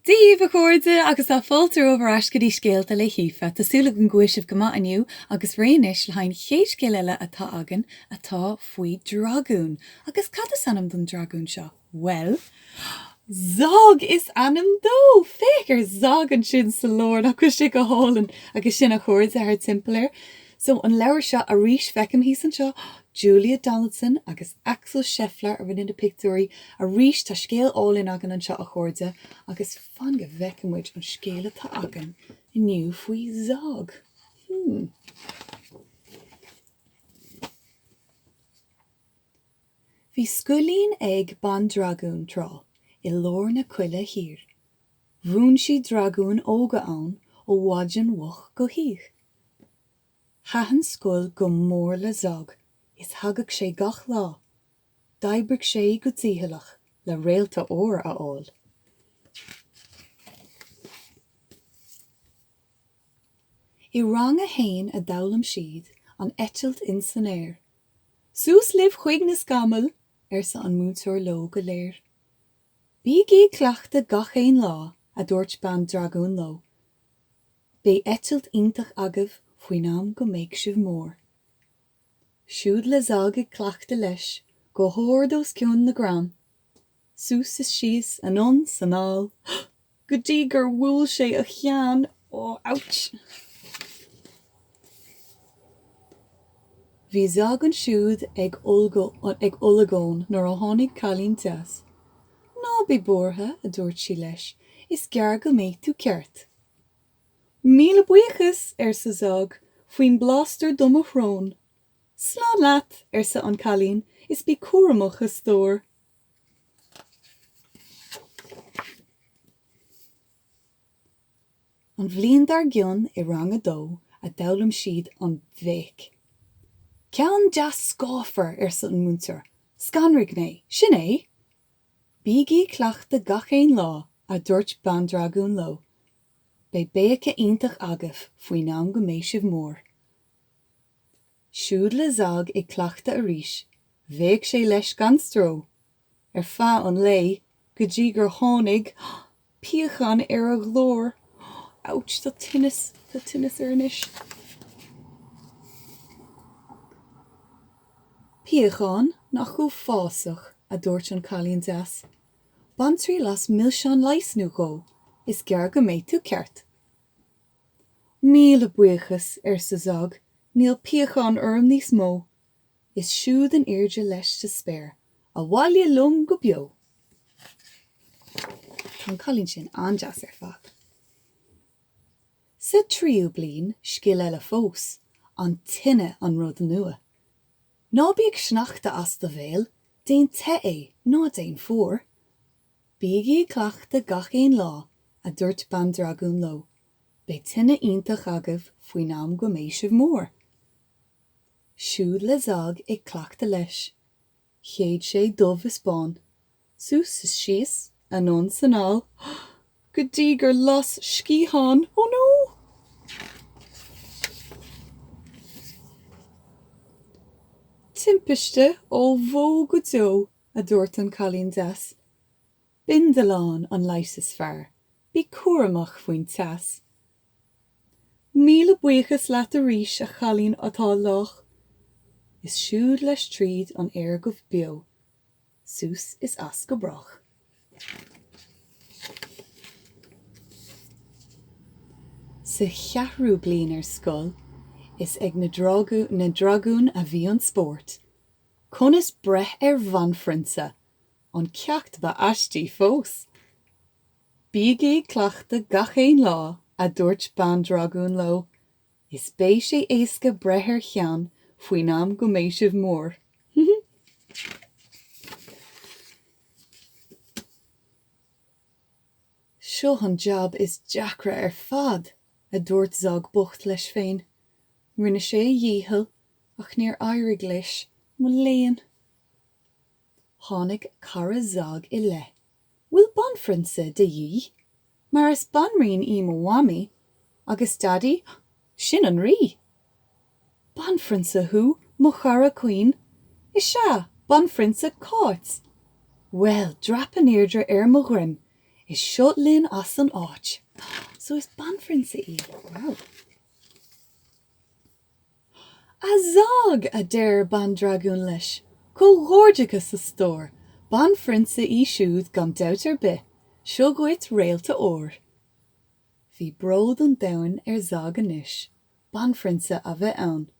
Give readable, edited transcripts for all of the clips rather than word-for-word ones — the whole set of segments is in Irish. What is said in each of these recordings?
Dia daoibh a chairde agus tá fáilte romhaibh ar ais go dtí Scéalta le hAoife. Tá súil agam go bhfuil sibh go maith inniu agus réidh anois le haghaidh an chéad scéal eile atá againn atá faoi dragún. Agus cad is ainm don dragún seo? Bhuel, Zog is ainm dó! Féach ar Zog ansin sa lár, nach bhfuil sé go hálainn? Agus sin a chairde thart timpeall air. So, an leabhar seo arís, feicim thíos anseo, Julia Donaldson agus Axel Scheffler a rinne na pictiúirí. Arís, tá scéal álainn againn anseo, a chairde, agus fan go bhfeicfidh muid an scéal atá againn inniu faoi Zog. Hmm. Bhí scoilín ag bandragún tráth i lár na coille thiar. Mhúin sí dragúin óga ann ó mhaidin mhoch go hoíche. Thaitin scoil go mór le Zog is thagadh sé gach lá. D'oibrigh sé go dícheallach le réalta óir a fháil. I rang a haon a d'fhoghlaim siad an eitilt ins an aer. Suas libh chuig na scamaill, arsa an múinteoir leo go léir. Bígí ag cleachtadh gach aon lá, a dúirt bean dragúin leo. Beidh eitilt iontach agaibh faoin am go mbeidh sibh mór. Siúd le Zog ag cleachtadh leis go hard os cionn na gcrann, suas is síos, anonn 's anall, go dtí gur bhuail sé a cheann, oh, ouch! Bhí Zog ansiúd ag olagón nuair a tháinig cailín deas. Ná bí buartha, a dúirt sí leis, is gearr go mbeidh tú ceart. Míle buíochas, arsa Zog, faoin bplástar do mo shrón. Slán leat, arsa an cailín, is bí cúramach, a stór. An bhliain dár gcionn i rang a dó a d'fhoghlaim siad an bhéic. Ceann deas scáfar, arsa an múinteoir. Scanraigh mé. Sin é! Bígí ag cleachtadh gach aon lá, a dúirt bandragún leo. Beidh béice iontach agaibh faoin am go mbeidh sibh mór. Siúd le Zog ag cleachtadh arís, bhéic sé leis gan stró, ar feadh an lae, go dtí gur tháinig piachán ar a ghlór. Ouch, tá tinneas, tá tinneas air anois. Piachán nach uafásach, a dúirt an cailín deas. Bain triail as milseán leighis nó dhó, is gearr go mbeidh tú ceart. Míle buíochas, arsa Zog, níl piachán orm níos mó. Is siúd in airde leis sa spéir, abhaile liom go beo! Tá an cailín sin an-deas ar fad. Sa tríú bliain, scil eile fós, an tine an rud nua. Ná bíodh sneachta as do bhéal, déan te é, ná déan fuar. Bígí ag cleachtadh gach aon lá, a dúirt bandragún leo, beidh tine iontach agaibh faoin am go mbeidh sibh mór. Siúd le Zog ag cleachtadh leis. Shéid sé dubh is bán. Suas is síos, anonn 's anall, go dtí gur las sciathán, oh no! Timpiste ollmhór go deo, a dúirt an cailín deas. Bindealán an leigheas is fearr, bí cúramach faoin teas. Míle buíochas leat arís, a chailín atá lách. Is siúd leis tríd an aer go beo. Suas is as go brách. Sa cheathrú bliain ar scoil, is ag na dragúin a bhí an spórt. Conas breith ar bhanphrionsa, an ceacht ba aistí fós. Bígí ag cleachtadh gach aon lá, a dúirt bandragún leo, Is beidh sé éasca breith ar cheann faoin am go mbeidh sibh mór. Seo an jab is deacra ar fad, a dúirt Zog bocht leis féin. Rinne sé a dhícheall ach níor éirigh leis, mo léan. Tháinig cara Zog i leith. Bhfuil banphrionsa de dhíth? Mar is banríon í mo mhamaí, agus daidí, sin an rí! Banphrionsa thú, mo chara caoin? Is ea, banphrionsa Cáit! Bhuel, dreap in airde ar mo dhroim! Is seo linn as an áit. So is banphrionsa í. Wow. A Zog! a deir bandragún leis. Comhghairdeachas a stór! Banphrionsa í siúd gan dabht ar bith. Seo dhuit réalta óir. Bhí bród an domhain ar Zog anois, banphrionsa a bheith ann.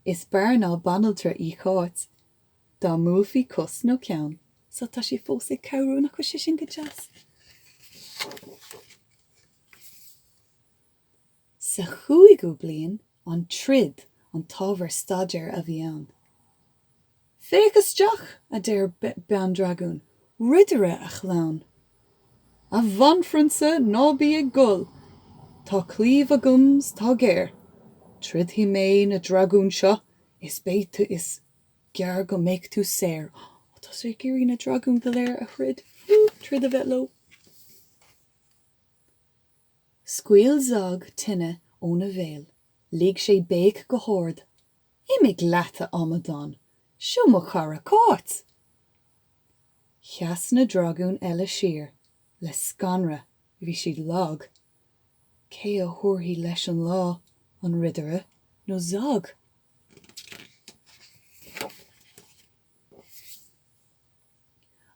Is b'fhearr ná banaltra í Cáit, dá mbuailfí cos nó ceann. So tá sé fós ag cabhrú, nach bhfuil sé sin go deas? Sa chúigiú bliain, an troid an t-ábhar staidéir a bhí ann. Féach isteach, a deir bandragún, ridire a chlann. A bhanphrionsa, ná bí ag gol, tá claíomh agam 's tá géar. Troidfidh mé na dragúin seo is beidh tú is gearr go mbeidh tú saor. Ó, tá sé ag iarraidh na dragúin go léir a throid, troid a bheith leo. Scaoil Zog tine óna bhéal, lig sé béic go hard, Imigh leat, a amadán! Seo mo chara Cáit! Sheas na dragúin eile siar, le scanradh, bhí siad lag. Cé a thabharfaidh leis an lá, an ridire nó Zog?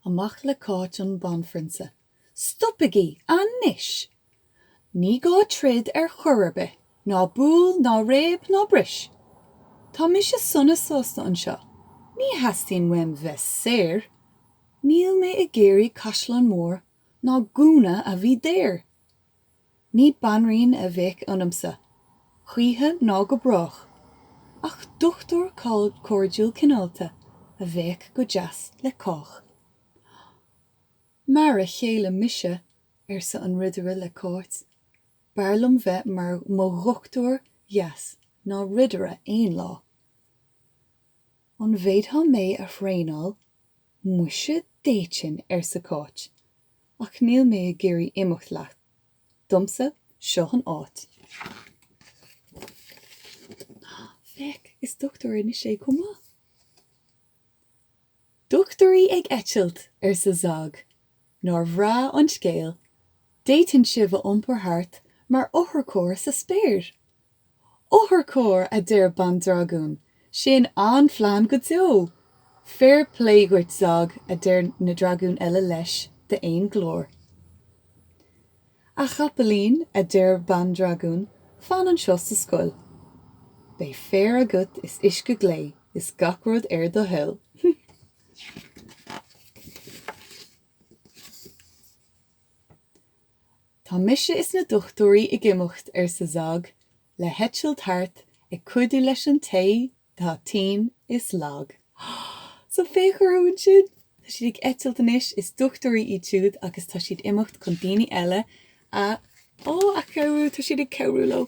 Amach le Cáit an banphrionsa. Stopaigí! Anois! Ní gá troid ar chor ar bith, ná buail, ná réab, ná bris. Tá mise sona sásta anseo, ní theastaíonn uaim bheith saor. Níl mé ag iarraidh caisleán mór ná gúna a bhí daor. Ní banríon a bheadh ionamsa, choíche ná go brách, ach dochtúir cairdiúil cineálta a bheadh go deas le cách. Mar a chéile mise, arsa an ridire le Cáit, b'fhearr liom bheith mar mo dhochtúir dheas ná ridire aon lá. An bhféadfá mé a thraenáil? Muise d'fhéadfainn, arsa Cáit, ach níl mé ag iarraidh imeacht leat. Domsa, seo an áit. Féach, is dochtúir anois é chomh maith. Dochtúirí ag eitilt, arsa Zog. Nár bhreá an scéal. D'fhéadfainn sibh a iompar thart mar otharcharr sa spéir. Otharcharr, a deir bandragún, sin an-phlean go deo! Fair plé dhuit, Zog, a deir na dragúin eile leis d'aon ghlór. A chapaillín, a deir bandragún, fan anseo sa scoil. Beidh féar agat is uisce glé is gach rud ar do thoil. Tá mise is na dochtúirí ag imeacht, arsa Zog, le heitilt thart ag cuidiú leis an té Tá tinn is lag. So féach orthu ansin! Tá siad ag eitilt anois, is dochtúirí iad siúd agus tá siad imeacht chun daoine eile a, ó, a chabhrú, tá siad ag cabhrú leo.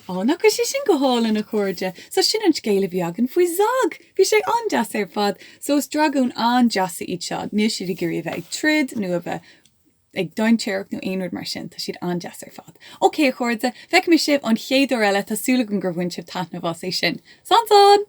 Ó, nach bhfuil sé sin go hálainn, a chairde? So sin an scéal a bhí againn faoi Zog! Bhí sé an-deas ar fad. So is dragúin an-deasa iad seo. Níl siad ag iarraidh a bheith ag troid nó a bheith ag dainséarach nó aon rud mar sin, tá siad an-deas ar fad. Ok a chairde, feicfidh mé sibh an chéad uair eile, tá súil agam gur bhain sibh taitneamh as é sin. Slán slán!